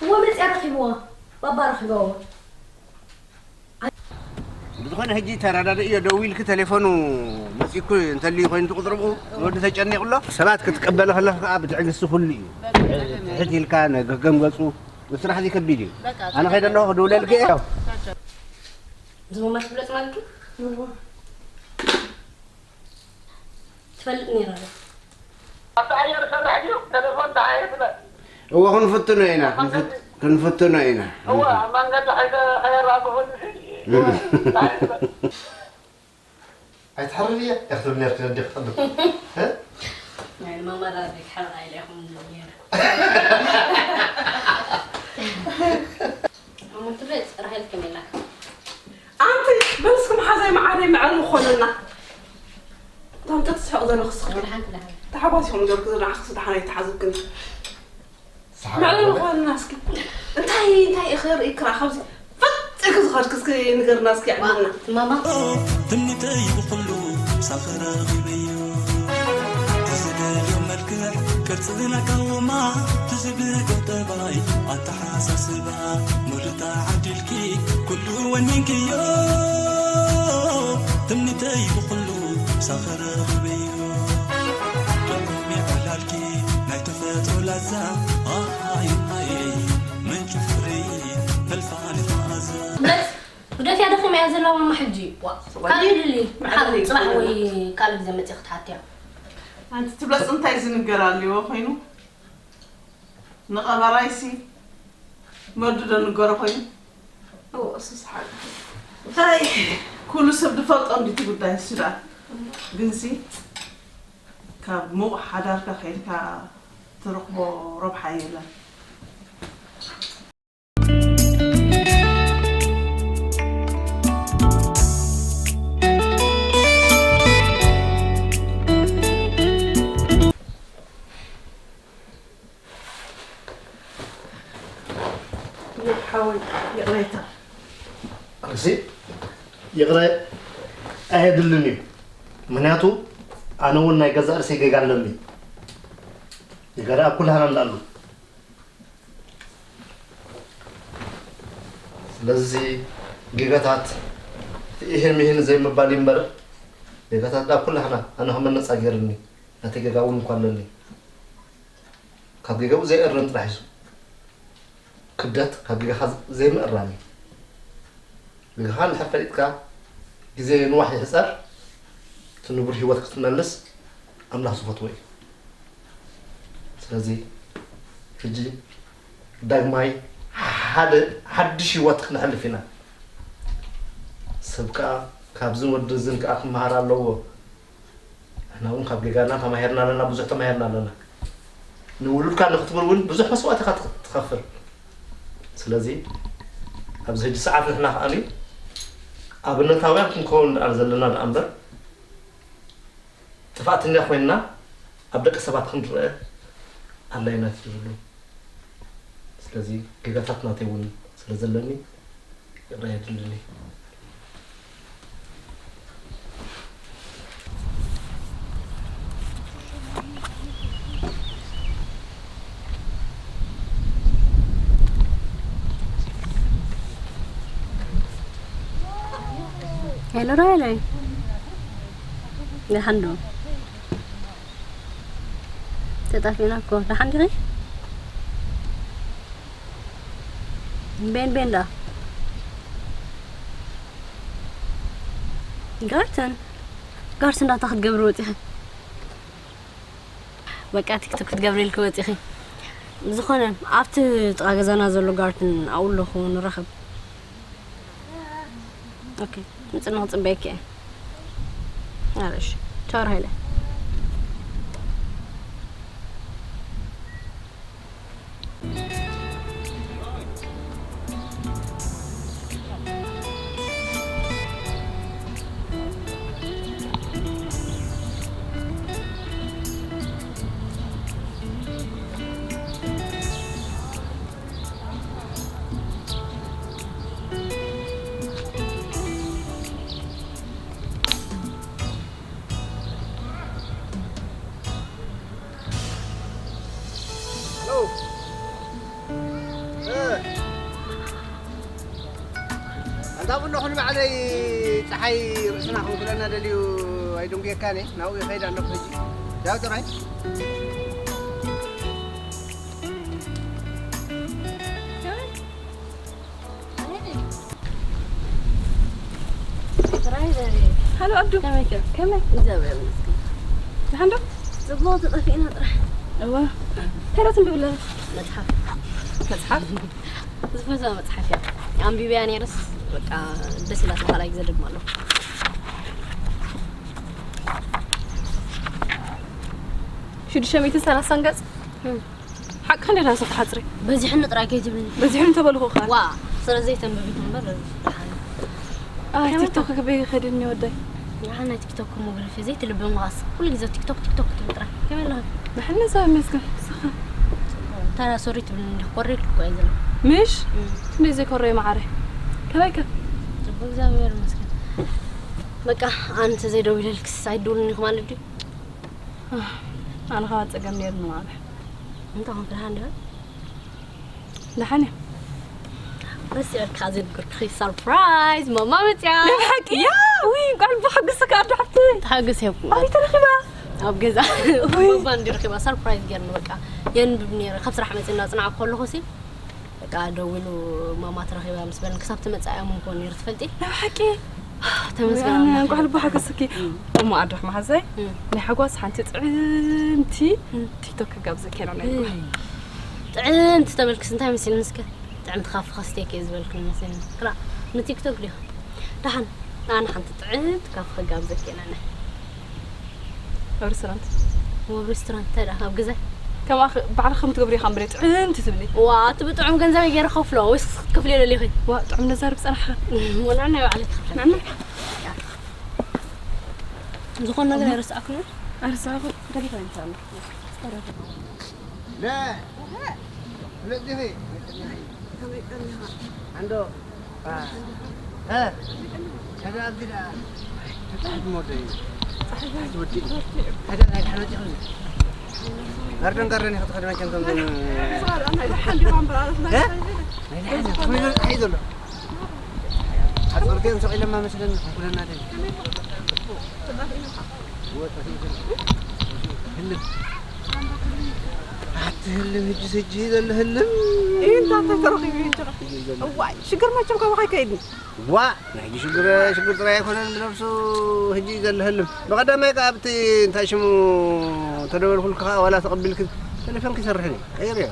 እዎ መፅያ ረኺብዎ። ባባ ረኺብዎ። ብዝኾነ ሕጂ ተረዳድእዮ፣ ደዊልኪ ተሌፎኑ መፂኩ እንተልዩ ኮይኑ ትቁፅርቡ ወዲ ተጨኒቑ ኣሎ። ሰባት ክትቀበለ ከለኻ ከዓ ብትዕግስቲ ኩሉ እዩ። ትሕት ኢልካ ነገገም ገፁ ስራሕ እዚ ከቢድ እዩ። ኣነ ከይደ ኣለኹ ክድውለልኪ እየ። ዝመማ ትብለጽ ማለት እዩ። ትፈልጥ ነይራ ዶ? ኣብቲ ኣየር ዝሰርሕ ድዩ? ተሌፎን ደሓ የብለ። እወ፣ ክንፍትኖ ኢና፣ ክንፍት-፣ ክንፍትኖ ኢና። እወ፣ ኣብ መንገዲ ከይተ-፣ ከየራግፉኒ ሲ-፣ እም። ደሓ የብለ። ኣይትሕርር እየ፣ እያ ክትብል ነርኪ ነዲኺ ትፈልጥ። እ? ናይ ማማ ዳርቤት ሓረቕ ኣይለ ኢኹም ነይሩ። ኣሞ ትብለጽ ራሄል ከመይ ኢላ? ኣንቲ በልስኩም ሓዛይ መዓረይ መዕረ ምኾነና። እቶም ጥጥ ስሕቕ ዘለኹ ስኽ ወላ ሓንቲ ደሓን። ተሓጓስ ይኹም ጀርኩ ዝናዕኽ ስዳሓን ኣይተሓዝክን። ሰሓቕ መዕረ ይኾነና። ምኾነና እስኪ። እንታይ፣ እንታይ ኢኺ ርኢክራ ካብዚ ፈጥ ኢልኪ ዝኸድክ እስኪ ንገርና እስኪ ዋ፣ ኣዕልልና። ማማ። ትምኒተይ ብኹሉ ሳኽረ ረኺበዮ። ትዝደልዮ መልክዕ ቅርጽን ኣቃውማ ትዝብጦ ጠባይ ኣተሓሳስባ ሙሉእ ተዓዲልኪ ኩሉ ወኒንክዮ። ትምኒተይ ብኹሉ ሳኽረ ረኺበዮ። ጥዑም ዕላልኪ ናይ ተፈጥሮ ላዛ ኣይ ኣይ ምንጪ ፍቕሪ ፈልፋሊ መኣዛ። ግደፍያ፣ ደኺማ እያ ዘላ ማማ ሕጂ። ዋ፣ ሰዋይ፣ ካልእ ድሊ። መዕለሊ ጽባሕ ይኮነና። ወይ ካልእ ግዜ መጺእ ክትሓትያ። ኣንቲ ትብለጽ እንታይ ዝንገር ኣልዎ ኮይኑ? ንቐበራይሲ መዱ ዶ ንገሮ ኮይኑ? እዎ፣ እሱስ ሓቂ። እንታይ ኩሉ ሰብ ዝፈልጦ እንዲ እቲ ጉዳይ እሱ ደኣ። ግንሲ ካብ ምዉቕ ሓዳርካ ከይድካ ትረኽቦ ረብሓ የለን። ሓወይ ይቕሬታ። ኣነሲ ይቕረ ኣየድልን እዩ። ምኽንያቱ ኣነ እውን ናይ ገዛእ ርእሰይ ጌጋ ኣለኒ። ጌጋ ደኣ ኣብ ኩላህና እንዳኣሉ። ስለዚ ጌጋታት እቲ ኢሂን ሚሂን ዘይምባል እዩ እምበር፣ ጌጋታት ደኣ ኩላህና፣ ኣነ ከም መነጻ ገይርኒ፣ ናተይ ጌጋ እውን እኳ ኣለኒ። ካብ ጌጋኡ ዘይእረም ጥራሕ እዩ። ክብደት ካብ ጌጋኻ ዘይምእራም እዩ። ጌጋኻ እንድሕር ፈሊጥካ፣ ግዜ ንዋሕ ይሕጸር፣ እቲ ንቡር ህይወት ክትመልስ ኣምላኽ ዝፈትዎ እዩ። ስለዚ ሕጂ ዳግማይ ሓደ ሓድሽ ህይወት ክነሕልፍ ኢና። ሰብ ከኣ ካብዝን ወድዝን ከኣ ክመሃር ኣለዎ። ንሕና እውን ካብ ጌጋና ተማሂርና ኣለና፣ ብዙሕ ተማሂርና ኣለና። ንውሉድካ ንክትምር እውን ብዙሕ መስዋእቲ ኢኻ ትኸ-፣ ትኸፍል። ስለዚ ኣብዚ ሕጂ ሰዓት ንሕና ከኣኒ ኣብነታውያን ክንከውን ደኣ ዘለና ደኣ እምበር፣ ጥፋእተኛ ኮይንና ኣብ ደቂ ሰባት ክንረአ ኣድላይነት የብሉን። ስለዚ ጌጋታት ናተይ እውን ስለ ዘለኒ ይቕረ የድልኒ። ሄሎ ራሄለይ፣ ደሓን ዶ? ተጣፊእና እኮ። ደሓን ዲኺ? ቤን ቤን ዳ? ጋርተን? ጋርተን ዳታ ክትገብሪ ወፂኺ? በቃ ቲክቶክ ክትገብሪ ኢልኪ ወፂኺ። ዝኾነ ኣብቲ ጥቓ ገዛና ዘሎ ጋርተን ኣብኡ ኣለኹ፣ ንራኸብ። ኦኬ፣ ንጽና ክጽበየኪ እየ። ኣረ እሺ፣ ቻው ራሄለ። ካብኡ ኣለኹ ንባዕለይ ጸሓይ ርእስና ክንክለና ደልዩ ኣይድንጉየካን እየ። ናብኡ ይኸይድ ኣለኹ ሕጂ። ያው ጥራይ። ጥራይ ዘሪ። ሃሎ ኣዱ። ከመይ ከ? ከመይ? እግዚኣብሔር ይመስገን። ደሓን ዶ? ጽቡቕ ተጠፊእና ጥራሕ። እወ። እንታይ ዶ ትንብብ ኣለኻ? መጽሓፍ። መጽሓፍ? ዝፈትዋ መጽሓፍ እያ። ኣንቢበያ ነይረስ፣ በቃ፣ ደስ ኢላትኒ፣ ካልኣይ ግዜ ደግማ ኣለኹ። ሽዱሽተ ሚእትን ሰላሳን ገጽ? እም። ሓቅኺ እንዴ ናሰብ ትሓጽሪ? በዚሕኒ ጥራይ ከይትብልኒ። በዚሕኒ ተበልኹ ኸኣ። ዋ፣ ስለ ዘይተንብቢ እኮ እምበር፣ ደሓን። ኣይ፣ ከመይ ቲክቶክ ከ? ክበይ ከድኒ ወደይ። ደሓን ናይ ቲክቶክ ሞግረፊ ዘይትልብም ኸኣስ። ኩሉ ግዜ ቲክቶክ፣ ቲክቶክ ክትብል ጥራይ። ከመይ ኣለኺ? ደሓን ነዛ ይመስገን። ንስኺ? ተራ ሶሪ ትብልኒ እንዲኺ፣ ኮሪልኪ እኮ እየ ዘለኹ። ምሽ? እም። ክንደይ ዘይኮረየ መዓረይ። ከመይ ከ? ጽቡቕ፣ እግዚኣብሔር ይመስገን። በቃ፣ ኣነ እንተዘይደዊለልክስ ኣይትድውልኒ ኢኺ ማለት ድዩ? ኣነ ኸኣ ጸገም ነይሩኒ ማለት። እንታይ ኮንኪ፣ ደሓን ዲኺ? ደሓን እየ። ረሲዐልካ ዘይነገርኩኺ ሰርፕራይዝ ማማ መጽያ። ናይ ብሓቂ? ያ! ውይ፣ እንቋዕ ልቢ ሓጎሰካ ኣዶ ሓፍተይ። ተሓገስ እየ እኮ። ኣበይ ተረኺባ? ኣብ ገዛ። ውይ። ማማ እንዲ ረኺባ ሰርፕራይዝ ጌርኒ በቃ። የንብብ ነይረ። ካብ ስራሕ መጽየ እናጽናዕኩ ከለኹ ሲ በቃ ደዊሉ ማማ ተረኺባ ምስ በለኒ ክሳብ ትመጽእ እየ ምንኮ ነይሩ ትፈልጢ? ናይ ብሓቂ? ተመስገን ኣምላኽ። እንቋዕ ልቢ ሓጎሰኪ። እም። እሞ ኣዶ መሓዛይ፣ እም። ናይ ሓጓስ ሓንቲ ጥዕምቲ እም። ቲክቶክ ክጋብዘኪ ኢና ናይ እም። ጥዕምቲ ተበልክስ እንታይ መሲልኒ እስከ? ጥዕምቲ ካፈ ከስትየኪ እየ ዝበልክኒ መሲልኒ። ክላ፣ ንቲክቶክ ዲኻ? ደሓን፣ ኣነ ሓንቲ ጥዕምቲ ካፈ ክጋብዘኪ ኢና ናይ። ኣብ ሬስቶራንት። ኣብ ሬስቶራንት እንታይ ደኣ? ኣብ ገዛ? ከምኣ ኸ-፣ ባዕልኺ ከም ትገብሪ ኢኻ እምበሪ ጥዕምቲ ትብሊ። ዋ፣ እቲ ብጥዑም ገንዘበይ ገይረ ከፍሎ፣ ወይስ ክትከፍልዮ ደሊኺ? ዋ፣ ጥዑም ነዛርብ ጸናሕኻ። ወላ ናይ ባዕለይ ትኸፍለኒ። ንዓና? ዝኾነ ነገር ኣይረሳዕኩን። ኣይረሳዕኩን። ደሊኻ እንታይ ኣሎ? لا. لا، دي هي. عنده. آه. ها. هذا عبد الله. تحت مودي. تحت ودي. هذا هاي الحلوة دي خلي. قردن قردن ياخذ خدمة كم كم. ها؟ هاي الحلوة تخلي له حيد ولا؟ حصلتين سوق لما مثلًا كلنا دي. هو تخيل. هلم. ኣቲ ህልም ህጅስ ህጂ እዩ ዘሎ ህልም። እንታይ ተረኺቡ እዩ ጅራ? እዋይ፣ ሽግር መቸም ከማኻ ኣይከይድን። ዋ፣ ናይ ሕጂ ሽግር፣ ሽግር ጥራይ ኣይኮነን ብነብሱ። ሕጂ እዩ ዘሎ ህልም። ብቐዳማይ ከኣ ኣብቲ እንታይ ሽሙ ተደወልኩልኪ ከኣ ዋላ ተቐቢልኪ ተሌፎንኪ ይሰርሕን እዩ። ቀይርዮ።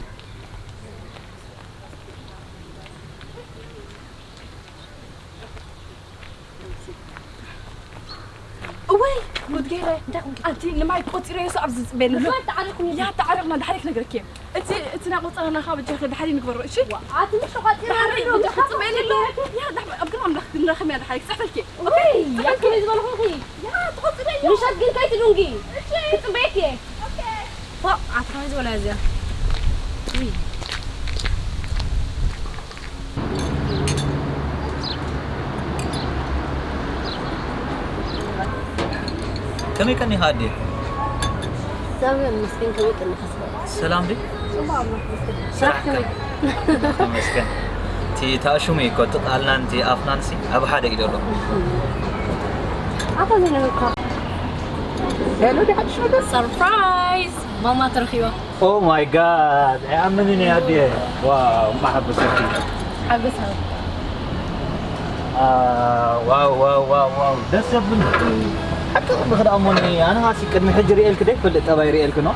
እወይ፣ ጉድ ገይረ። እንታይ ኮንኪ? ኣንቲ ንማይ ቆጺረዮ፣ ሱ ኣብዚ ዝጽበየኒ ኣሎ። ንማይ ተዓሪኹም እዩ። ያ፣ ተዓሪቕና፣ ድሓር ክነግረኪ እየ። እቲ፣ እቲ ናይ ቆጸራና ካብ እጃኺ ድሓር ንግበሮ፣ እሺ? ዋ፣ ኣቲ ምሽ ተቋጺረ ድሓር ኣሎ፣ እጃኺ ምሽ ጽበየኒ ኣሎ። ተቋጺረ። ያ፣ ድሓር፣ ኣብ ግርማ ኣምላኽ ክንረኸም እያ፣ ድሓር ክጽሕፈልኪ። እወይ፣ ኦኬ፣ ያ፣ ጽሕፈልኪ። ከመይ ዝበልኹኺ? ያ፣ ትቆጽረዮ። ምሽ ኣግን ከይትዱንጊ። እሺ። ክጽበየኪ እየ። ኦኬ። ፎእ፣ ኣቲ ከመይ ዝበላ እዚኣ? ውይ። ከመይ ቀኒኻ ኣዴ? እግዚኣብሔር ይመስገን፣ ከመይ ቀኒኻ? ሰላም ድዩ? ጽቡቕ ኣምላኽ ይመስገን። ስራሕ ስራሕ ከመይ? ከመይ? ተመስገን። እቲ ተኣሽሙ እዩ እኮ፣ እቲ ቃልናን እቲ ኣፍናንሲ ኣብ ሓደ እዩ ዘሎ። ኣታ ዘይነበርካ። ሄሎ፣ ዲ ሓድሽ ነገር? ሰርፕራይዝ! ማማ ተረኺባ። Oh my God! ኣይኣምንን እየ ኣዴ። ዋው፣ እማ ሓጎሰኪ። ሓጎስ ሃብ። አ፣ ዋው፣ ዋው፣ ዋው፣ ዋው፣ ደስ ዘብል። ሓቂ ቅድሚ ክደኣ እሞኒ፣ ኣነ ኻሲ ቅድሚ ሕጂ ርእየልኪ ደይፈልጥ ጠባይ ርእየልኪ ኖ።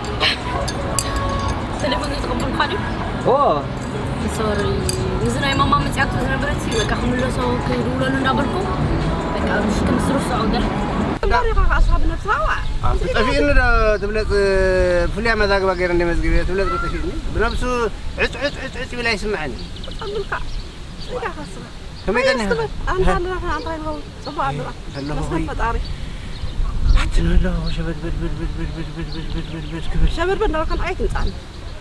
ቴሌፎን ዘይተቐበልኩኻ ድዩ? ኦ። ሶሪ። እዚ ናይ ማማ መጽያቱ ዝነበረት ሲ፣ በቃ ክምለሶ ክድውለሉ እንዳበልኩ፣ በቃ ምሽ ከም ዝርሶ ገለ። እንዳሪኻ ከኣ እሷ ብነብስኻ፣ ዋ። ኣንቲ ጠፊእኒ ዶ ትብለጽ፣ ፍሉያ መዛግባ ገይረ እንደ መዝግብ እየ ትብለጽ ዶ ጠፊእኒ? ብነብሱ ዕጭ፣ ዕጭ፣ ዕጭ፣ ዕጭ ኢላ ይስምዓኒ። ጸምልካ። ጽጋ ካስባ። ከመይ ቀኒኻ? ኣንታ ኣለና፣ ኣንታ ይንኸው። ጽቡቕ ኣለና። ኣለኹ መስገን ኾይ። ፈጣሪ። ኣቲ ንሎ ሸበድበድ፣ በድ፣ በድ፣ በድ፣ በድ፣ በድ፣ በድ፣ በድ፣ በድ፣ በድ ክብል። ሸበድበድ እንዳበልካ ንዓይ ትምጻኒ።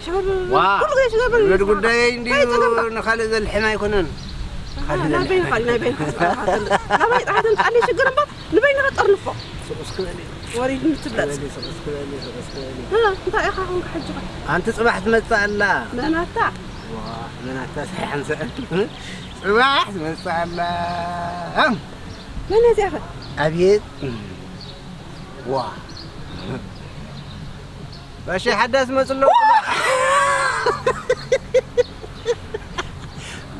ሸበድበድ፣ ዋ! ኩሉ ግዜ ሸበድበድ በድ ይብል። ጉዳየይ እንድዩ፣ ከይጸገምካ። ንኻልእ ዘልሕም ኣይኮነን። ኣሃ፣ ካልእ ናይ ዘልሕም በይንኻ፣ ኣይኮነን። ናይ በይንኻ። ናበይ ጥራሕ ተምጻለይ ሽግር እምበር፣ ንበይንኻ ጠርንፎ። ስቕ እስኪ በሊ። ወሪድኒ ትብለጽ። ስቕ እስኪ በሊ፣ ስቕ እስኪ በሊ። እ፣ እንታይ ኢኻ ኾንካ ሕጂ ኸ? ኣንቲ ጽባሕ ትመጽእ ኣላ። መን ኣታ? ዋ፣ መን ኣታ ሳይሓን ሰአል? ጽባሕ ትመጽእ ኣላ። መን እዚኣ ኸ? ኣብየት። ዋ። ባሻይ ሓዳስ መጹ ኣለዉ ጽባሕ።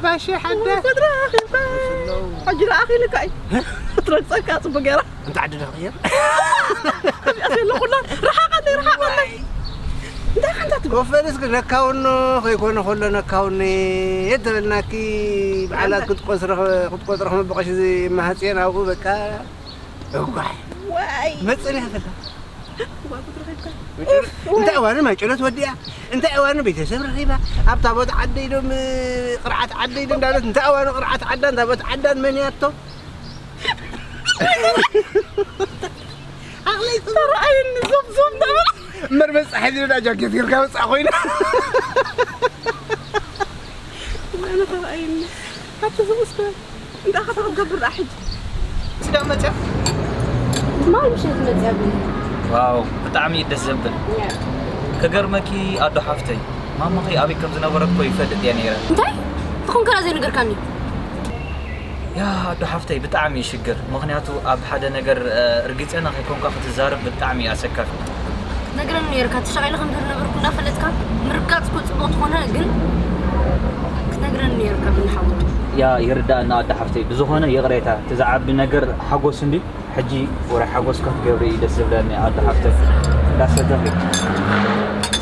ባሻይ ሓዳስ። ፈጥራ ኣኺልካ። መጹ ኣለዉ። ሕጂ ደኣ ኣኺልካ እዩ። ትረግጸካ ጽቡቅ ገይራ። እንተ ዓዲ ዶ ክቕየር? እዚኣ ዘለኹላ፣ ርሓቐለይ፣ ርሓቐለይ። እንታይ ሓንታት? ኮፈንስ ግን ነካውኖ ከይኮነ ከሎ ነካውኒ የተበልናኪ በዓላት ክትቆስረ፣ ክትቆጥረ ከመበቐሽ እዚ ማህጽኤን ኣብኡ በቃ እጓሕ። ዋይ። መጽን እያ ዘላ። ዋ፣ ክትረኺብካ። እንታይ እዋኑ ማይጨሎት ወዲኣ፣ እንታይ እዋኑ ቤተሰብ ረኺባ፣ ኣብታ ቦታ ዓደይ ዶም ቅርዓት ዓደይ ዶ እንዳለት፣ እንታይ እዋኑ ቅርዓት ዓዳ፣ እንታ ቦታ ዓዳን መን ያቶ? ዓቕለይ ተረኣየኒ፣ ዞም ዞም እንዳበለ። እምበር መጻሕ ሒዙ ዳ ጃኬት ጌርካ ወጻእ ኮይኑ። ኣነ ተረኣየኒ። ሓንቲ ዝውስዶ እንታይ ኸ ክትገብር ደኣ ሕጂ? ስጋ መጽያ? ትማሊ ምሸት መጽያ ብኒ። ዋው፣ ብጣዕሚ እዩ ደስ ዘብል። ያ። ክገርመኪ ኣዶ ሓፍተይ፣ ማማኺ ኣበይ ከም ዝነበረት እኮ ይፈልጥ እየ ነይረ። እንታይ? ትኹን ከላ ዘይነገርካኒ? ያ ኣዶ ሓፍተይ፣ ብጣዕሚ እዩ ሽግር። ምኽንያቱ ኣብ ሓደ ነገር፣ እ፣ ርግጸና ከይኮንካ ክትዛረብ ብጣዕሚ እዩ ኣሰካፊ። ክትነግረኒ ነይርካ፣ ተሻቒለ ከም ዝነበርኩ እንዳፈለጥካ። ምርጋጽ እኮ ጽቡቕ ትኾነ፣ ግን ክትነግረኒ ነይርካ ብንሓው። ያ ይርዳእና ኣዶ ሓፍተይ፣ ብዝኾነ ይቕሬታ። እቲ ዝዓቢ ነገር ሓጎስ እንዲ፣ ሕጂ ወረ ሓጎስካ ክትገብሪ እዩ ደስ ዝብለኒ ኣዶ ሓፍተይ። እንዳሰተኺ።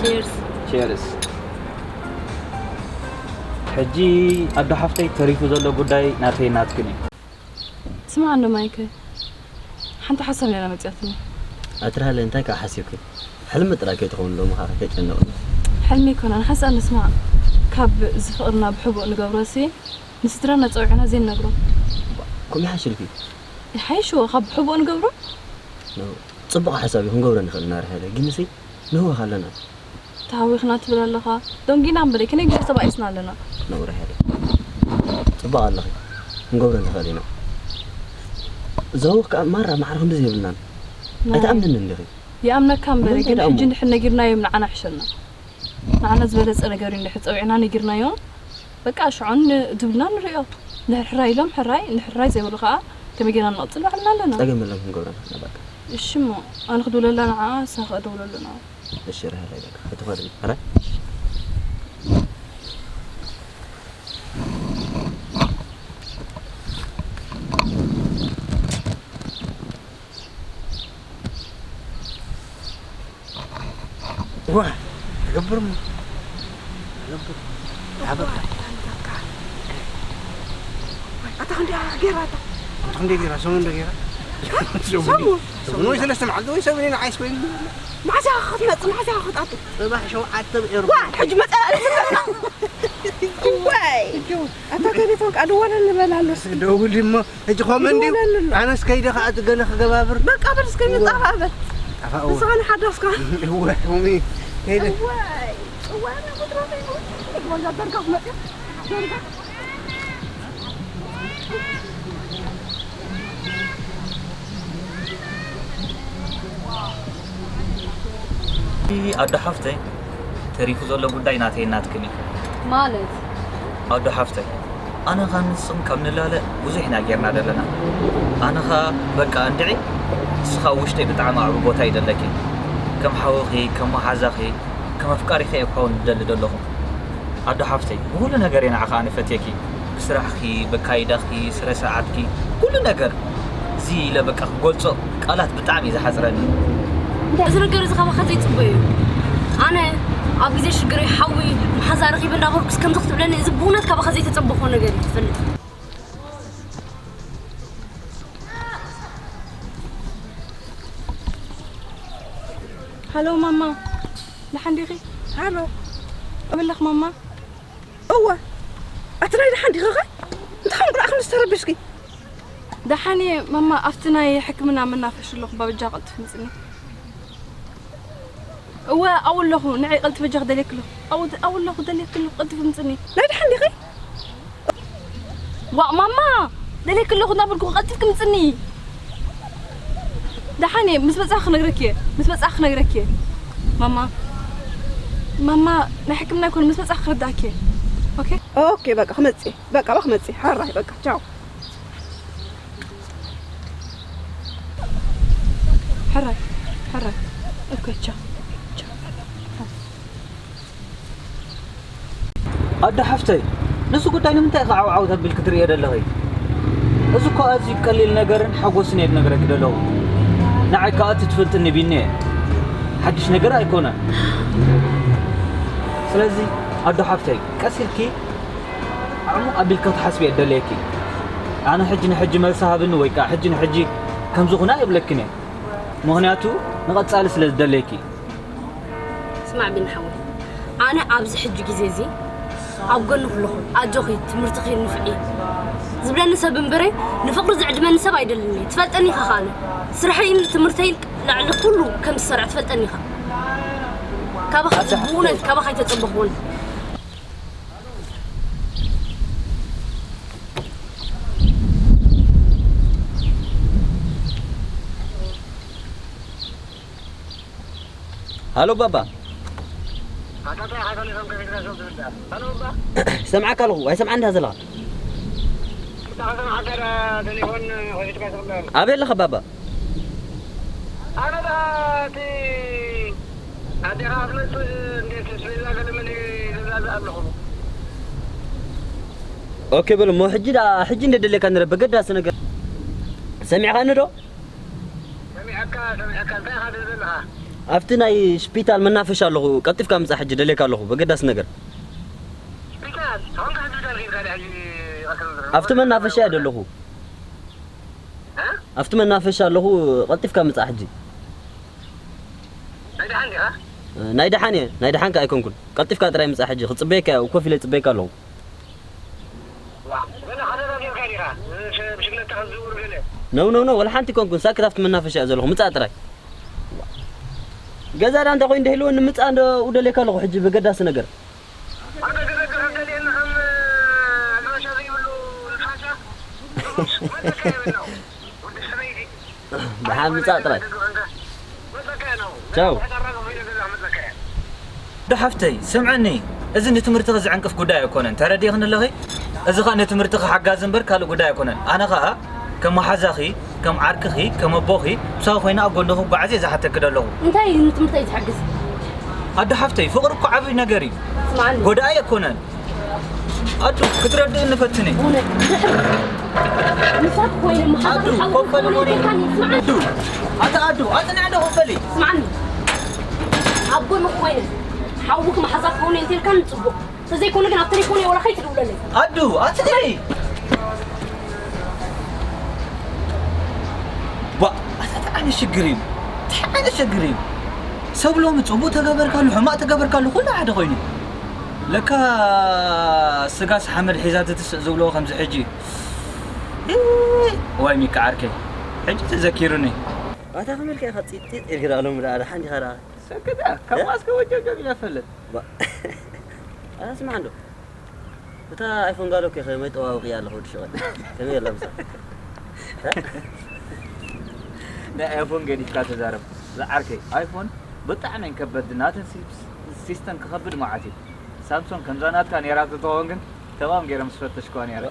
ቺርስ። ቺርስ። ሕጂ ኣዶ ሓፍተይ፣ ተሪፉ ዘሎ ጉዳይ ናተይ ናትክን እዩ። ስማዕ እንዶ ማይክ፣ ሓንቲ ሓሳብ ነይራ መጺኣትኒ። ኣትራለ እንታይ ከዓ ሓሲብኪ? ሕልሚ ጥራይ ከይትኸውን ሎሚ ከዓ ከይጨንቕኒ። ሕልሚ ኣይኮነን፣ ሓሳብ ንስማዕ። ካብ ዝፍቕርና ብሕቡእ ንገብሮሲ ንስድራና ጸዊዕና ዘይንነግሮ። ከምኡ ይሓሽልኪ? ይሓይሽዎ፣ ካብ ብሕቡእ ንገብሮ። ኖ፣ ጽቡቕ ሓሳብ እዩ፣ ክንገብሮ ንኽእል ኢና ርሕለ። ግንሲ ንህወኽ ኣለና። ተሃዊኽና ትብል ኣለኻ። ደንጊና እምበር፣ ክንደይ ግዜ ተባኢስና ኣለና። ነውሪ ሓደ። ጽቡቕ ኣለኺ። ክንገብሮ ንኽእል ኢና። ዘውኽ ከኣ ማራ ማዕረ ክንድዚ የብልናን። ናይ። ኣይትኣምንኒ እንዲኺ። ይኣምነካ እምበር፣ ንምንታይ ግን ትኣምኑ? ሕጂ እንድሕር ነጊርናዮም ንዓና ይሕሸና። ንዓና ዝበለጸ ነገር እዩ እንድሕር ጸዊዕና ነጊርናዮም። በቃ ሽዑ ን-፣ ዝብልና ንሪኦ። እንድሕር ሕራይ ኢሎም ሕራይ፣ እንድሕር ሕራይ ዘይበሉ ከኣ ከመይ ጌርና ንቐጽል ባዕልና ኣለና። ጸገም የለን፣ ክንገብሮ ንኽእል ኢና በቃ። እሺ እሞ፣ ኣነ ክድውለላ ንዓኣ፣ ንሳ ከኣ ደውለሉ ንዓኣ። እሺ፣ ርሀለይ በቃ፣ ክትኸዲ፣ ኧረ። ዋ፣ ትገብር እሞ፣ ትገብር። ሓበርካ። ኣታ ክንደይ ጌራ፣ ኣታ? ኣታ ክንደይ ጌራ፣ ሰሙን እንደ ጌራ? ሰሙን። ሰሙን ወይ ሰለስተ መዓልቲ ወይ ሰሙን ኢና ዓይስ ኮይኑ። መዓስ ኢኻ ክትመጽእ፣ መዓስ ኢኻ ክትኣቱ? ጽባሕ ሸውዓተ ብኤርፖርት። ዋ፣ ሕጂ መጸ። ዋይ! ኣታ ቴሌፎን ከኣ ድወለኒ በላ ኣሎ እስኪ። ደውል እሞ፣ ሕጂ ኮመንዲ፣ ድወለኒ ኣሎ። ኣነስ ከይደ ከኣ እቲ ገለ ክገባብር። በቃ በል እስከ እወ። ንጣፋእ በል። ጣፋእ እወ። ንስኻ ንሓዳስካ። እወ፣ ሎሚ ከይደ። ዋይ! ዋይ፣ ናይ ቁጥራ ዘይብሉ። ወላ ደርጋ መጽያ። ደርጋ። ኣዶ ሓፍተይ፣ ተሪፉ ዘሎ ጉዳይ ናተይን ናትክን እዩ። ማለት? ኣዶ ሓፍተይ፣ ኣነ ኸኣ ንስኽን ካብ ንላለ ብዙሕ ኢና ጌርና ዘለና። ኣነ ኸኣ በቃ እንድዒ፣ ንስኻ ኣብ ውሽጠይ ብጣዕሚ ዓቢ ቦታ እዩ ዘለኪ። ከም ሓውኺ፣ ከም መሓዛኺ፣ ከም ኣፍቃሪኺ እየ ክኸውን ዝደሊ ዘለኹ። ኣዶ ሓፍተይ፣ ብኹሉ ነገር እየ ንዓኺ ኣነ ፈትየኪ። ብስራሕኪ፣ በካይዳኺ፣ ስረ ስርዓትኪ፣ ኩሉ ነገር። እዚ ኢለ በቃ ክገልጾ ቃላት ብጣዕሚ እዩ ዝሓጽረኒ። እዚ ነገር እዚ ካባኻ ዘይጽበዮ እዩ። ኣነ ኣብ ግዜ ሽግረይ ሓዊ መሓዛ ረኺበ እንዳበርኩስ ከምዚ ክትብለኒ፣ እዚ ብእውነት ካባኻ ዘይተጸበኽዎ ነገር እዩ፣ ትፈልጥ። ሃሎ ማማ፣ ደሓን ዲኺ? ሃሎ። ከመይ ኣለኺ ማማ? እወ። ኣቲ ናይ ደሓን ዲኺ ኸ? እንታይ ኾንኩ ደኣ ክንድዚ ተረቢሽኪ? ደሓን እየ ማማ፣ ኣብቲ ናይ ሕክምና መናፈሻ ኣለኹ፣ ባብጃ ቀልጥፍ ምጽኒ። እወ፣ ኣብኡ ኣለኹ፣ ንዒ ቀልጥፍ በጃኺ ደልየኪ ኣለኹ። ኣብኡ፣ ኣብኡ ኣለኹ፣ ደልየኪ ኣለኹ፣ ቀልጥፍ ምጽኒ። ናይ ደሓን ዲኺ? ዋእ ማማ፣ ደልየኪ ኣለኹ እናበልኩ ቀልጢፍኪ ምጽኒ። ደሓን እየ፣ ምስ መጻእኩ ክነግረኪ እየ፣ ምስ መጻእኩ ክነግረኪ እየ። ማማ፣ ማማ፣ ናይ ሕክምና ኣይኮነን፣ ምስ መጻእኩ ከረድኣኪ እየ። ኦኬ። ኦኬ፣ በቃ ክመጽእ፣ በቃ፣ በቃ ክመጽእ። ሕራይ፣ በቃ፣ ቻው። ሕራይ፣ ሕራይ። ኦኬ፣ ቻው፣ ቻው። ኣደ ሓፍተይ፣ ንሱ ጉዳይ ንምንታይ ኢኻ ዓው ዓው ተቢል ክትርእዮ ዘለኺ? እዚ እኮ ኣዝዩ ቀሊል ነገርን ሓጎስን እየ ዝነግረኪ ዘለኹ። ንዓይ ከኣ እቲ ትፈልጥኒ ቢኒ እየ። ሓድሽ ነገር ኣይኮነን። ስለዚ ኣዶ ሓፍተይ፣ ቀስ ኢልኪ ዓሙቕ ኣቢልኪ ክትሓስቢ እየ ዝደልየኪ። ኣነ ሕጂ ንሕጂ መልሲ ሃብኒ ወይ ከኣ ሕጂ ንሕጂ ከምዚ ኩና ኣይብለክን እየ። ምኽንያቱ ንቐጻሊ ስለ ዝደልየኪ። ስማዕ ቢኒ ሓወይ፣ ኣነ ኣብዚ ሕጂ ግዜ እዚ ኣብ ጎንኺ ኣለኹ። ኣጆኺ፣ ትምህርትኺ ንፍዒ ዝብለኒ ሰብ እምበረ፣ ንፍቕሪ ዝዕድመኒ ሰብ ኣይደልን እየ። ትፈልጠኒ ኢኻ ከኣ ኣነ ስርሐይን ትምህርተይን ልዕሊ ኩሉ ከም ዝሰርዕ ትፈልጠኒ ኢኻ። ካባኻ ኣታ ብእውነት ሓፍተይ። ካባኻ ኣይተጸበኽዎን። ሃሎ ባባ። ኣታ እንታይ ሓሳብ ኢኹም ከፊትካ ሰው ትብዳ? ሃሎ ባባ። ሰምዓካ ኣለኹ፣ ኣይሰምዓን እንዳ ዘለኻ። እንታይ ከሰምዓካ ዳ ቴሌፎን ከፊትካ ሰው ትብዳ? ኣበይ ኣለኻ ባባ? ኣነ ዳ እቲ ኣዴኻ ክትመጽእ እንዴት ስቤዛ ገለ መለ ይዛዝእ ኣለኹ። ኦኬ በል እሞ ሕጂ ዳ፣ ሕጂ እንደ ደለካ ንረ በገዳሲ ነገር ሰሚዕኻኒ ዶ? ሰሚዐካ፣ ሰሚዐካ። እንታይ ኢኻ ትብል ዘለኻ? ኣብቲ ናይ ሽፒታል መናፈሻ ኣለኹ፣ ቀልጢፍካ ምጻእ ሕጂ ደልየካ ኣለኹ፣ በገዳሲ ነገር። ሽፒታል? ኣሁን ካብ ሽፒታል ከይድካ ድያ ሕጂ ቀልጢፍካ? ኣብቲ መናፈሻ እየ ደለኹ። እ? ኣብቲ መናፈሻ ኣለኹ፣ ቀልጢፍካ ምጻእ ሕጂ። ናይ ደሓን ዲኻ? ናይ ደሓን እየ፣ ናይ ደሓን ከኣ ኣይኮንኩን። ቀልጢፍካ ጥራይ ምጻእ ሕጂ፣ ክጽበየካ እየ፣ ኮፍ ኢለ ይጽበየካ ኣለኹ። ዋ፣ ገለ ከተዛዚምካ ዲኻ? ብሽ-፣ ብሽግለታ ክትዝውር ገለ? ነው፣ ነው፣ ነው፣ ወላ ሓንቲ ኮንኩን። ሳክት ኣብቲ መናፈሻ እየ ዘለኹ። ምጻእ ጥራይ። ገዛ ዳ እንተ ኮይኑ ደሂልወኒ ምጻእ እንደ ውደለካ ኣለኹ ሕጂ በገዳሲ ነገር። ኣንተ ክትነግር እንተልየኒ ከም ኣድራሻ ዘይብሉ ንፋሻ? መጸካ የብልናው። ወዲ ሰበይቲ። ደሓን ምጻእ ጥራይ። ቻው። ዶ ሓፍተይ፣ ስምዕኒ፣ እዚ ንትምህርትኺ ዝዕንቅፍ ጉዳይ ኣይኮነን። ተረዲእኽኒ ኣለኺ? እዚ ኸኣ ንትምህርትኺ ሓጋዚ እምበር ካልእ ጉዳይ ኣይኮነን። ኣነ ኸኣ ከም መሓዛኺ፣ ከም ዓርክኺ፣ ከም ኣቦኺ፣ ምሳኺ ኮይነ ኣብ ጎንኺ ክጓዓዝ እየ ዝሓተኪ ዘለኹ። እንታይ እዩ ንትምህርተይ ዝሕግዝ? ኣዶ ሓፍተይ፣ ፍቕሪ እኮ ዓብዪ ነገር እዩ። ስምዓኒ። ጎዳኢ ኣይኮነን። ኣዱ፣ ክትረድእኒ ፈትኒ። እውነት፣ ድሕሪ ምሳት ኮይነ መሓዛ ኣዱ፣ ክትሓውስ ኮፈል ኮይነ ሞኒ። ኢልካኒ፣ ስምዓኒ። ኣዱ፣ ኣታ ኣዱ፣ ኣጽንዕ ዶ ኮፈሊ? ስምዓኒ። ኣብ ጎንኺ ኮይነ፣ ሓውክ መሓዛ ክኸውን እየ እንተልካኒ ጽቡቕ። ተዘይኮነ ግን ኣብ ቴሌፎነይ ወላ ከይትድውለለይ። ኣዱ፣ ኣጽንዒ። ባ፣ ኣታ እንታይ ዓይነት ሽግር እዩ? እንታይ ዓይነት ሽግር እዩ? ሰብ ሎሚ ጽቡቕ ተገበርካሉ፣ ሕማቕ ተገበርካሉ፣ ኩሉ ሓደ ኮይኑ። ለካ ስጋስ ሓመድ ሒዛ ትትስእ ዝብልዎ ከምዚ ሕጂ። እ፣ ዋይ ሚካ ዓርከይ፣ ሕጂ ተዘኪሩኒ። ኣታ ከመልካ ኢኻ ጺጥ ጺጥ ኢልካ ሎሚ ደኣ፣ ደሓን ዲኻ ደኣ? ሰክት፣ ካብ እ? ማስከ ወጀብ ጀብ ኢለ እፈልጥ። ባ-፣ ኣታ ስማዕ እንዶ። እታ ኣይፎን ጋዶ ከ ከመይ ጠዋውቂ ኣለኹ ወዲ ሸቐጥ? ከመይ ኣላ ምሳ? ናይ ኣይፎን ገዲፍካ ተዛረብ። ዝዓርከይ፣ ኣይፎን ብጣዕሚ እየን ከበድቲ። ናተን ሲፕስ-፣ ሲስተም ክኸብድ መዓት እዩ። ሳምሶን ከምዛ ናትካ ነይራ ተትኸውን ግን ተማም ገይረ ምስ ፈተሽክዋ ነይረ።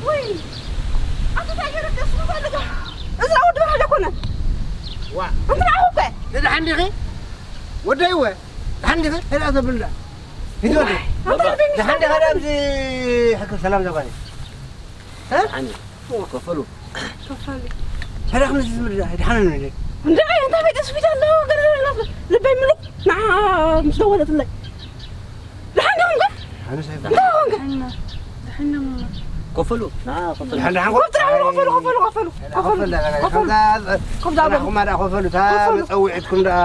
ወይ፣ ኣንተ እንታይ ገይረካ ስሙ ፈልጋ? እዚ ወዲ በራድ ኣይኮነን። ዋ። ኣንተ ንዓኹ እኮ። ደሓን ዲኺ? ወደይ ወ። ደሓን ዲኺ? ሄዳ ተብልዳ። ሂጂ ወደይ። ኣንተ ደሓን ዲኻ? ኣብዚ ሕክም ሰላም ዘባኒ። እ? ደሓን። ከፈሉ። ከፈሉ። ሰላም ነዚ ዝምድዳ። ደሓን ነው እንዴ? እንደ ኣይ፣ እንታይ ቤት ሆስፒታል ነው? ገለ ልበይ ምሉእ ንዓ ምስ ደወለትለይ። ደሓን ዲኹም ግን? ኣነ ሳይኮ። እንታይ ኾንካ? ድሕና፣ ድሕና እሞ። ከፈሉ። ና ከፈሉ። ደሓን፣ ደሓን። ኮፍ ጥራሕ በሉ፣ ከፈሉ፣ ከፈሉ፣ ከፈሉ፣ ከፈሉ። ከፈሉ፣ ከፈሉ። ከምዛ፣ ከምዛ በሉ። ጽናሕኩም ደኣ ከፈሉ። እታ ከፈሉ። መጸውዒትኩም ደኣ፣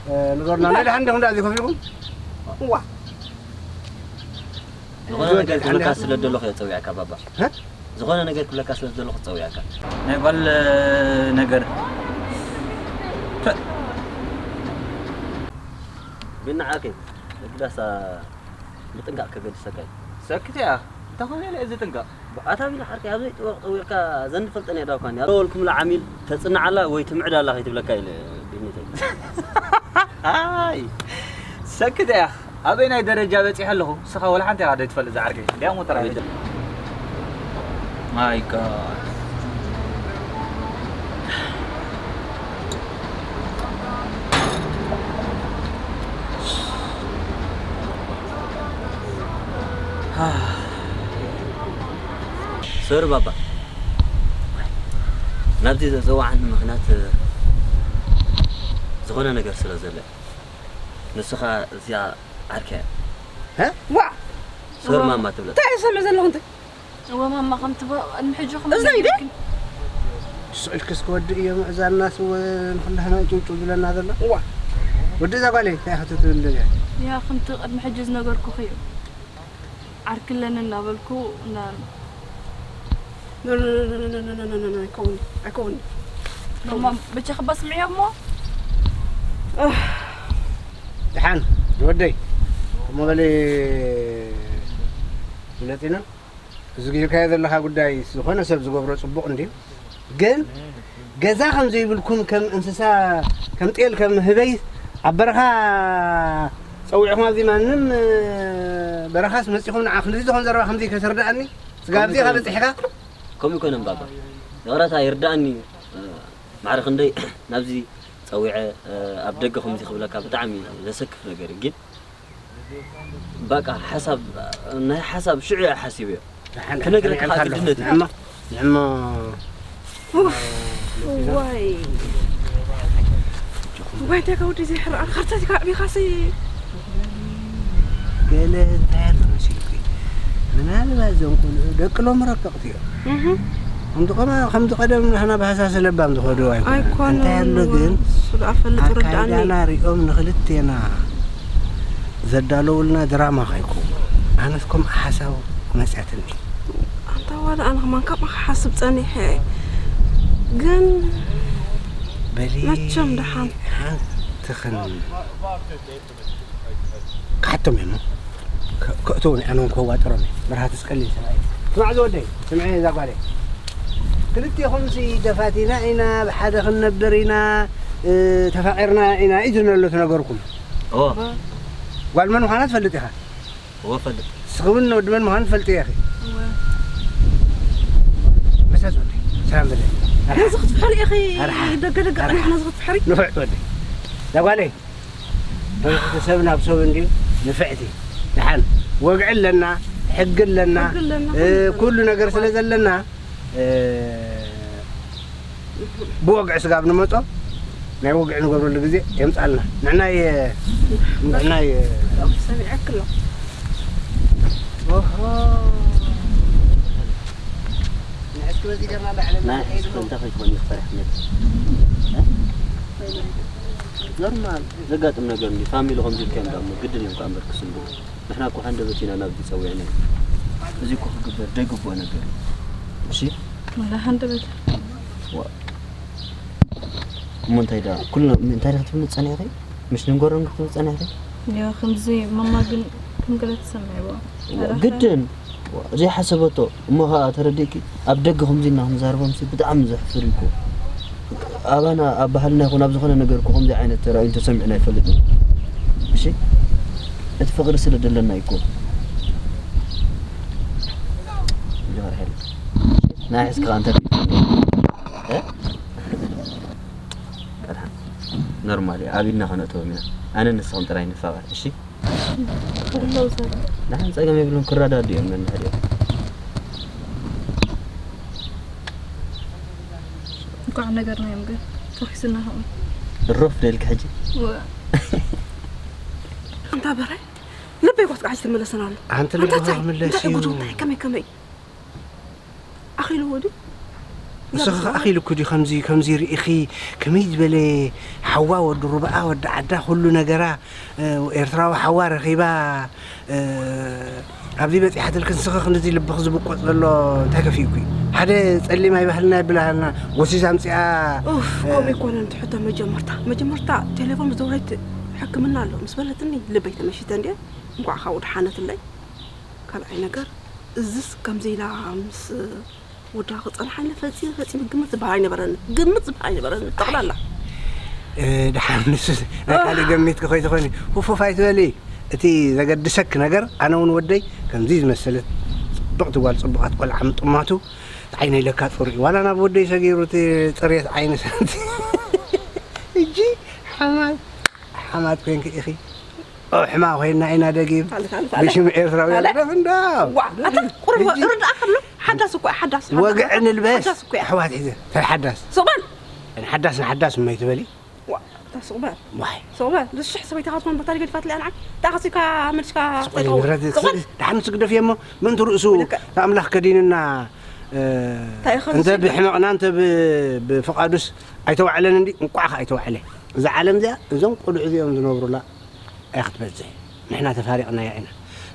እ፣ ንገሩና። እንታይ? ናይ ደሓን ዲኹም ደኣ ዘይከፊልኩም? እዋ። ዝኾነ ነገር ክብለካ ስለ ደለኹ እየ ጸዊዐካ ባባ። እ? ዝኾነ ነገር ክብለካ ስለ ዝደለኹ ጸዊዐካ። ናይ ጓል ነገር። ቢና ዓርከይ፣ እግዳሳ ምጥንቃቕ ከገድሰካ እዩ። ሰክት እያ። እንታይ ኮነ ኢለ እዚ ጥንቃቕ? ኣታ ቢና ዓርከይ፣ ኣብ ዘይጥበቕ ጠዊቕካ ዘንፈልጠን እያ ዳውካኒ። ኣብ ወልኩምላ ዓሚል ተጽንዓላ ወይ ትምዕዳላ ከይትብለካ ኢለ ቢኒተይ። ኣይ፣ ሰክት እያ። ኣበይ ናይ ደረጃ በጺሐ ኣለኹ? ንስኻ ወላ ሓንቲ ኢኻ ዘይትፈልጥ ዝዓርከይ። እንዲያውም ወጥራ My God. ሶሪ ባባ፣ ናብዚ ዘፀዋዕኒ ምኽንያት ዝኾነ ነገር ስለ ዘሎ እዩ። ንስኻ እዚኣ ዓርከይ እያ። እ? ዋእ! ሶሪ ማማ ትብለካ። እንታይ እየ ዝሰምዕ ዘለኹ እንታይ? እወ ማማ፣ ከምቲ ብ-፣ ቅድሚ ሕጂ እዛ ኢደ? ስቕ ኢልክስ ክወድእ እዮ ምዕዛናስ እወ ንኹላህና ጭውጭው ዝብለና ዘሎ። እዋ። ወዲ እዛ ጓለይ እንታይ ኢኻ ትብል ደልያ? ያ፣ ከምቲ ቅድሚ ሕጂ ዝነገርኩኺ እዩ። ዓርኪ ኣለኒ እናበልኩ እና ኖ፣ ኖ፣ ኖ፣ ኣይከውን'ዩ፣ ኣይከውን'ዩ። ማማ፣ ብቻ ክባስ ምዕዮ እሞ። ደሓን፣ ወደይ፣ እሞ በሊ ፍለጢና። እዚ ጌርካዮ ዘለኻ ጉዳይ ዝኾነ ሰብ ዝገብሮ ጽቡቕ እንድዩ። ግን ገዛ ከም ዘይብልኩም፣ ከም እንስሳ፣ ከም ጤል፣ ከም ህበይ ኣብ በረኻ ጸዊዕኹም፣ ኣብዚ ማንም በረኻስ መጺኹም ንዓ ክንድዚ ዝኾን ዘረባ ከምዚ ከይተርድኣኒ፣ ስጋብ እዚ ኢኻ በጺሕካ? ከምኡ ኣይኮነን ባባ። ይቕረታ ይርድኣኒ። ማዕረ ክንደይ ናብዚ ጸዊዐ ኣብ ደገ ከምዚ ክብለካ ብጣዕሚ ዘሰክፍ ነገር እዩ። ግን በቃ ሓሳብ፣ ናይ ሓሳብ ሽዑ እየ ሓሲበዮ። ደሓን፣ ክነግረካ ደሓን፣ ከዓ ኣሎ። ግድነት እዩ። ንዕማ፣ ንዕማ። ኡፍ፣ ዋይ። ዋይ፣ እንታይ ከውዲ ዘይሕራቕ፣ ካርታ ዲካ ኣዕቢኻሲ? ገለ እንታይ ኣሎ መሲልኪ? ምናልባት እዞም ቆልዑ ደቂ ሎሚ ረቀቕቲ እዮም። እህ። ከምዚ ቀማ-፣ ከምዚ ቀደም ንሕና ብሃሳስ ለባም ዝኸዱ ኣይኮኑን። ኣይኮኑን። እንታይ ኣሎ ግን እሱ ደኣ ፈልጥ ርድኣኒ። ኣካይዳና ሪኦም ንኽልቴና ዘዳለውልና ድራማ ከይከውን። ኣነስ ከምኣ ሓሳብ መጽያትኒ። ኣንታ ዋላ ኣነ ከማን ከምኣ ክሓስብ ጸኒሐ። ግን በሊ መቸም ደሓን። ሓንቲ ክን-፣ ክሓቶም እየ እሞ። ከ-፣ ከእትዎ ንዕኖም ከዋጥሮም እየ። መርሃትስ ቀሊል ሰብኣይ። ስማዕ ዝወደይ፣ ስምዒ እዛ ጓለይ። ክልቴኹምሲ ተፋቲና ኢና፣ ብሓደ ክንነብር ኢና፣ እ፣ ተፋቒርና ኢና እዩ ዝብል ዘሎ እቲ ነገርኩም። እወ። ጓል መን ምዃና ትፈልጥ ኢኻ? እወ፣ እፈልጥ። ንስኺ እውን ወዲ መን ምዃኑ ትፈልጢ ኢኺ። እወ። መሳዝ ወደይ፣ ሰላም በለኒ። ነዚ ክትፍሕሪ ኢኺ፣ ኣርሓ። ደገ ደገ ኣርሓ። ቀኒሕ ነዚ ክትፍሕሪ። ንፍዕቲ ወደይ። እዛ ጓለይ፣ ንፍዕቲ ሰብ ናብ ሰብ እንድዩ፣ ንፍዕቲ። ደሓን፣ ወግዒ ኣለና፣ ሕጊ ኣለና፣ ሕጊ ኣለና፣ እ፣ ኩሉ ኣለና። ኩሉ ነገር ስለ ዘለና፣ እ፣ ብወግዒ ስጋብ ንመጾ፣ ናይ ወግዒ ንገብረሉ ግዜ የምጻልና። ንዕናይ፣ ንዕናይ ሰሚዐኪ ኣለኹ። ኦሆ። ንሕስኪ በዚ ገርና ላዕሊ ናይ ሕስኪ እንታይ ከይኮን እዩ ክፈርሕ ነቲ? እ? ኖርማል ዘጋጥም ነገር እንዲ ፋሚሊ ከምዚ ኢልካ እዮም ዳሞ ግድን እዮም ከኣ እምበር ክስንብሩ። ንሕና እኮ ሃንደበት ኢና ናብዚ ጸዊዕና። እዚ እኮ ክግበር ደይግብኦ ነገር እዩ። እሺ? ወላ ሃንደበት። ዋ። እሞ እንታይ ዳ፣ ኩልና እንታይ ዳ ክትብል ጸኒሕኺ? ምሽ ንንገሮም ክትብል ጸኒሕኺ? ያ፣ ከምዚ ማማ ግን ከም ገለ ትሰምዕዎ። ዋ፣ ኣረኸ? ግድን። ዋ፣ ዘይሓሰበቶ። እሞ ኸኣ ተረዲእኪ፣ ኣብ ደገ ከምዚ ኢልና ክንዛረቦምሲ ብጣዕሚ ዘሕፍር እዩ እኮ። ኣባና ኣብ ባህልና ይኹን ኣብ ዝኾነ ነገር እኮ ከምዚ ዓይነት ተራእዩን ተሰሚዑን ኣይፈልጥን። እሺ? እቲ ፍቕሪ ስለ ደለና እዩ እኮ። ጆሃር ሓይለ። ናይ ሕዝኪ ከኣ እንተ እ? ቀድሓ። ኖርማል እዩ። ኣብ ኢድና ከነእትዎም ኢና። ኣነ ንስኽን ጥራይ ንፋቐር፣ እሺ? ኩሎም ሰባት። ንሓን ጸገም የብሉን፣ ክረዳድኡ እዮም ነንሕድኦም። እንኳዕ ነገርናዮም ግን ተኺስና ኸም። ሩፍ ደልክ ሕጂ? ወ-፣ እንታ በራይ፣ ልበይ ጓስቃ ሕጂ ትመለሰና ኣሎ። ኣንቲ ኣንታ ልብኻ እንታይ? ክምለስ እንታይ እዩ። ጉዱ? እንታይ? ከመይ፣ ከመይ? ኣኺልዎ ድዩ? ንስኺ ኸ ኣኺልኩ ድዩ? ከምዚ፣ ከምዚ ርኢኺ፣ ከመይ ዝበለ ሓዋ፣ ወዲ ሩብኣ፣ ወዲ ዓዳ፣ ኩሉ ነገራ፣ እ፣ ኤርትራዊ ሓዋ ረኺባ፣ እ፣ ኣብዚ በጺሓትልክን ስኺ ክንድዚ ልብኺ ዝብቆጽ ዘሎ እንታይ ከፊእኩ እዩ? ሓደ ጸሊም ኣይባህልና ይብልሃልና፣ ወሲዛ ኣምጺኣ። ኡፍ፣ ከምኡ ኣይኮነን እቲ ሕቶ። መጀመርታ መጀመርታ ቴሌፎን ምስ ደወለት ሕክምና ኣሎ ምስ በለትኒ ልበይ ተመሺተ እንድየ። እንኳዕ ካብኡ ደሓነትለይ። ካልኣይ ነገር እዝስ ከምዚ ኢላ ምስ ወዳ ክጸንሓኒ ፈጺመ ፈጺመ ግምት ዝበሃል ኣይነበረኒ። ግምት ዝበሃል ኣይነበረኒ ጠቕላላ። እ፣ ደሓን ንሱ ናይ ካልእ ገሚትኪ ኮይትኾኒ፣ ሁፉፍ ኣይትበሊ። እቲ ዘገድሰኪ ነገር ኣነ እውን ወደይ ከምዚ ዝመሰለት ጽብቕቲ ጓል ጽቡቓት ቆልዓ ምጥማቱ ዓይነይ ለካ ጽሩይ ዋላ ናብ ወደይ ሰጊሩ እቲ ጽሬት ዓይኒ ሰንቲ እጂ ሓማት ሓማት ኮንኪ ኢኺ። ኦ፣ ሕማ ኮይና ኢና ደጊም ታለ፣ ታለ፣ ታለ። ብሽም ኤርትራዊ ታለ። ደፍ እንዳ ዋ፣ ኣታ ቁርብ ሕጂ ርዳእ ከሎ ሓዳስ እኮ ሓዳስ ወግዒ ንልበስ ሓዳስ እኮ እያ። ኣሕዋት ሒዘ እንታይ ሓዳስ ሱቕ በል። ሓዳስ ንሓዳስ እማይ ትበሊ ዋ፣ እታ ሱቕ በል። ዋይ ሱቕ በል። ዝሽሕ ሰበይቲ ካትኮን በታ ገዲፋትለይ ኣንዓ። እታ ከሲካ መልስካ ስቆይ ንብረት ደሓን ስግደፍ እሞ ምንቱ ርእሱ ልክዕ። ኣምላኽ ከዲንና እ፣ እንታይ ኢኻ እንተ ዝብል? ብሕመቕና እንተ ብ- ብፍቓዱስ ኣይተዋዕለን እንዲ እንቋዕ ከ ኣይተዋዕለ። እዛ ዓለም እዚኣ እዞም ቆልዑ እዚኦም ዝነብሩላ እያ ክትበዝሕ። ንሕና ተፋሪቕናያ ኢና።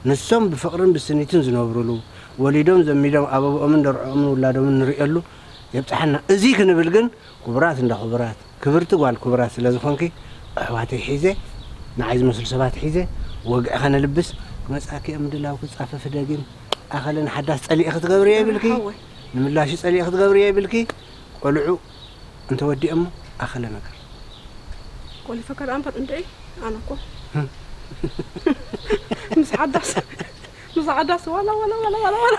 ንሶም ብፍቕርን ብስኒትን ዝነብሩሉ፣ ወሊዶም ዘሚዶም ኣበብኦምን ደርዕኦምን ውላዶምን ንርእየሉ የብጽሓና። እዚ ክንብል ግን ክቡራት እንዳ ክቡራት፣ ክብርቲ ጓል ክቡራት ስለ ዝኾንኪ፣ ኣሕዋተይ ሒዘ፣ ንዓይ ዝመስሉ ሰባት ሒዘ፣ ወግዒ ከነልብስ፣ ክመጽኣኪ እየ ምድላው ክጻፈፊ ደጊም። ኣኸለ ንሓዳስ ጸሊኢ ክትገብርዮ ይብልኪ፣ ሓወይ። ንምላሹ ጸሊኢ ክትገብርዮ ይብልኪ። ቆልዑ እንተወዲኦሞ ኣኸለ ነገር። ቆሊፈካ ደኣ እምበር እንድዒ ኣነ እኮ ምስ ሓዳስ ምስ ሓዳስ ዋላ ዋላ ዋላ ዋላ ዋላ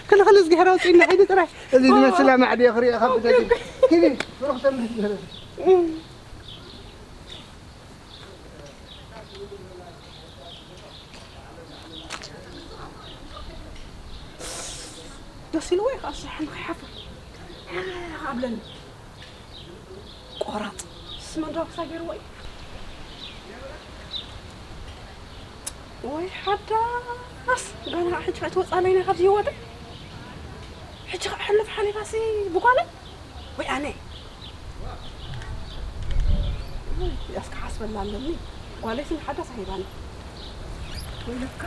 ክልኽል እዝግሄር ኣውፅእና ሒዲ ጥራይ። እዚ ዝመስል ኣማዕድዮ ክርእኻ ብደጊም። ሂቢ ብሩኽ ሰንበት ይግበረልኪ። ደስ ኢልዎ እዩ ከዓ ስራሕ ንኸይሓፍር ኣብለኒ። ቆራፅ ስመንዶ ክሳ ገይርዎ እዩ። ወይ ሓዳስ ጋና ሕጂ ከኣ ትወፃለይ ናይ ካብዚ ህይወተይ። ሕጂ ከዓ ሕልፍ ሓሊፋሲ ብጓለይ ወይ ኣነ ያስ ክሓስበላ ኣለኒ። ጓለይ ስም ሓዳስ ኣይባኒ። ወይለካ